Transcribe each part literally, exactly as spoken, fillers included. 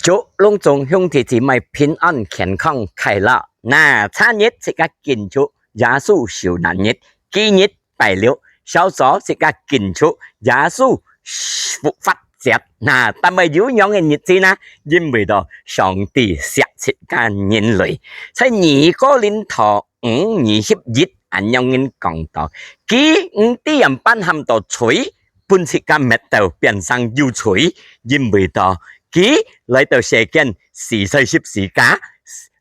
祝攏總兄弟姊妹平安、健康、快樂。那，昨日自家慶祝耶穌受難日，今日拜六，韶早自家慶祝耶穌復活節。那，但係有樣个日子呢？因為到上帝惜自家人類，在二哥林多五二十一恁樣人講到，佢毋知人般喊到罪，分自家滅掉變成有罪，因為到佢來到世間死在十字架，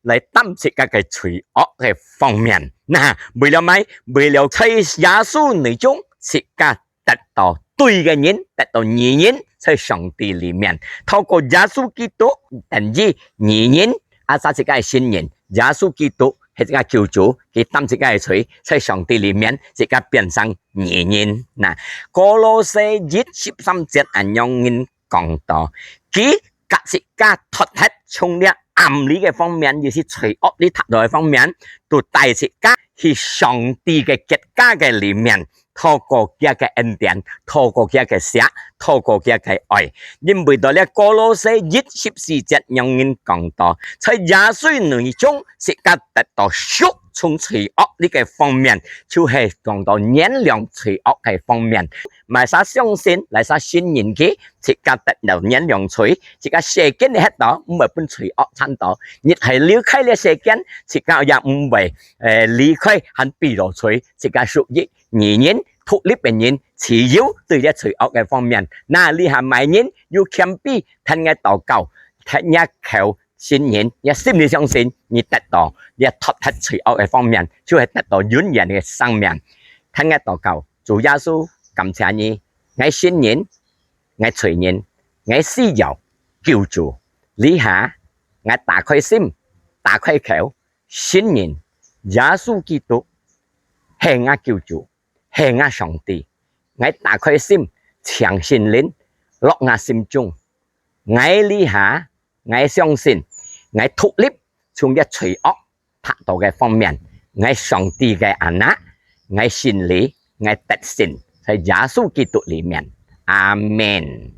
來擔自家个罪惡个方面。那，為了麼个？為了在耶穌內中自家得到對个人，得到義人，在上帝裡面，透過耶穌基督，等於義人，啊，做自家个新人。耶穌基督係自家救主，佢擔自家个罪，在上帝裡面，自家變成義人。那，歌羅西一十三節恁樣人講到，佢甲自家脫忒從這暗裡个方面，也係罪惡裡脫到个方面，都帶自家去上帝个國家个裡面，透過佢个恩典，透過佢个惜，透過佢个愛。因為到這歌羅西一十四節樣人講到，在耶穌內中，自家得到贖，從罪惡裡个方面，就係講到原諒罪惡个方面。麼儕相信，麼儕信認佢，自家得到原諒罪，自家世間个歇到，毋會分罪惡纏到。日係離開這世間，自家也毋會，呃，離開還被擄罪，自家屬於義人、獨立个人、自由，對這罪惡个方面。那，這下麼人有謙卑，聽𠊎禱告，聽𠊎口，信認，這心裡相信，你得到這脫忒罪惡个方面，就係得到永遠个生命。聽𠊎禱告，主耶穌，感謝你，𠊎信認，𠊎罪人，𠊎需要救主。這下，𠊎打開心，打開口，信認耶穌基督係𠊎救主，係𠊎上帝。𠊎打開心，請聖靈落𠊎心中。𠊎這下，𠊎相信，𠊎獨立從這罪惡 拍到个方面，𠊎上帝个anak，𠊎勝利，𠊎得勝，在耶穌基督裡面。阿門。